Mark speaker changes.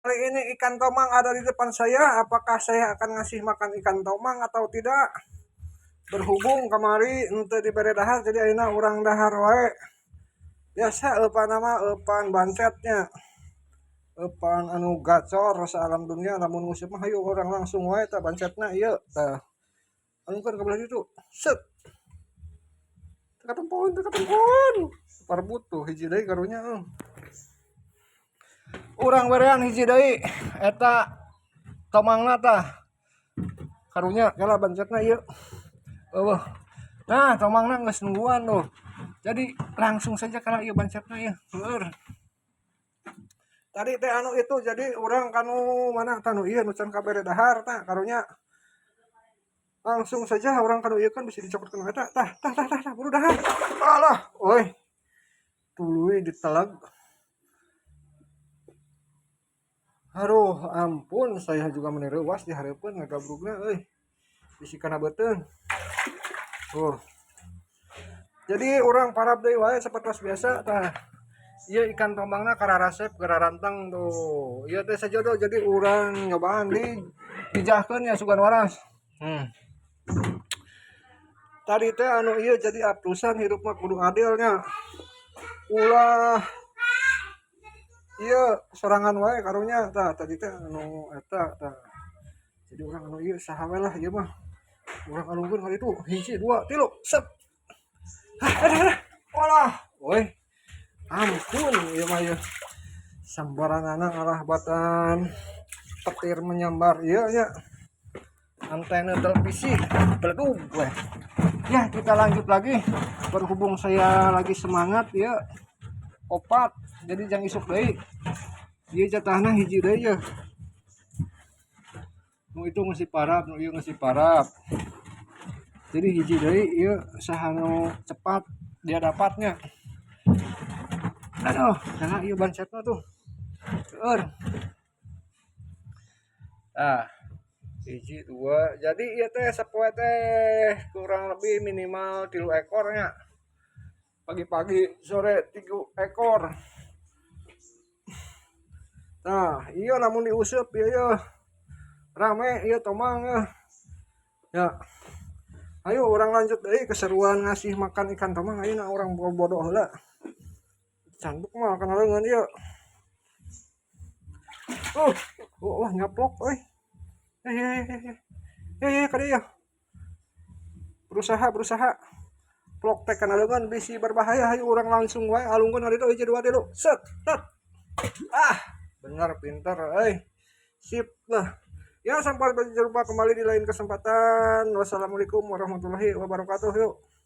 Speaker 1: Kali ini ikan tomang ada di depan saya. Apakah saya akan ngasih makan ikan tomang atau tidak? Berhubung kamari henteu dibere dahar, jadi ayeuna urang dahar wae. Biasa eupan nama eupan bancetnya. Eupan anu gacor sa alam dunia, lamun nguseup mah hayu urang langsung wae tah bancetna ieu tah. Alungkeun ka belah ditu. Set. Teu katempoan, teu katempoan. Parebut tuh hiji deui karunya euy. Urang berean hiji deui eta tomangna tah. Karunya kela bancetna ieu. Eueuh. Nah, tomangna geus nungguan tuh. Jadi langsung saja kala ieu bancetna ieu. Heueur. Tadi teh anu itu, jadi urang kanu mana tanu ieu nu can kabere dahar tah karunya. Langsung saja urang kanu ieu kan bisa dicokot kana eta. Tah tah tah tah, tah buru dahar. Alah, euy. Tuluy diteleg. Aduh, ampun, saya juga meni reuwas di hareupeun ngagabrugna euy. Bisi kana beuteung. Tuh. Jadi urang parab deui wae sapertos biasa tah. Ieu ikan tomangna kararasep kararantang tuh. Ieu teh sajodo, jadi urang nyobaan di dijahkeun ya sugan waras. Tadi teh anu ieu, jadi aplusan hirup mah kudu adilnya. Ulah ieu sorangan wae karunya tah, tadi teh anu eta tah. Jadi urang anu ieu saha we lah ieu mah. Urang alungkeun ka ditu, hiji, dua, tilu, sep. Hah, aduh, aduh. Walah, woi. Ampun ieu mah ieu. Sambaranana ngalah batan petir menyambar ieu nya. Antena televisi beledug weh. Ya, kita lanjut lagi. Berhubung saya lagi semangat ya. Opat, jadi jangan isuk deui. Ieu jatahna hiji deui ya. Nu itu ngasih parab, nu ieu ngasih parab. Jadi hiji deui ieu, saha nu cepat dia dapatnya. Aduh, karena ieu bancetna tuh. Seueur. Ah, hiji dua. Jadi ieu teh sapoe teh kurang lebih minimal 3 ekornya. Pagi-pagi sore 3 ekor. Nah, iya lamun diuseup ieu ya. Rame ieu tomang ya. Ya. Ayo urang lanjut deui keseruan ngasih makan ikan tomang, ayeuna urang bodoh heula. Canduk mah kana leungeun ieu. Oh, nyaplok euy. Eh eh eh eh. Eh, ka dieu. Berusaha, berusaha. Plok teh kana leungeun bisi berbahaya, hayu urang langsung wae alungkeun ka ditu, hiji, dua, tilu. Set, tet. Ah, bener pinter euy. Sip lah. Ya, sampai berjumpa kembali di lain kesempatan. Wassalamualaikum warahmatullahi wabarakatuh. Yuk.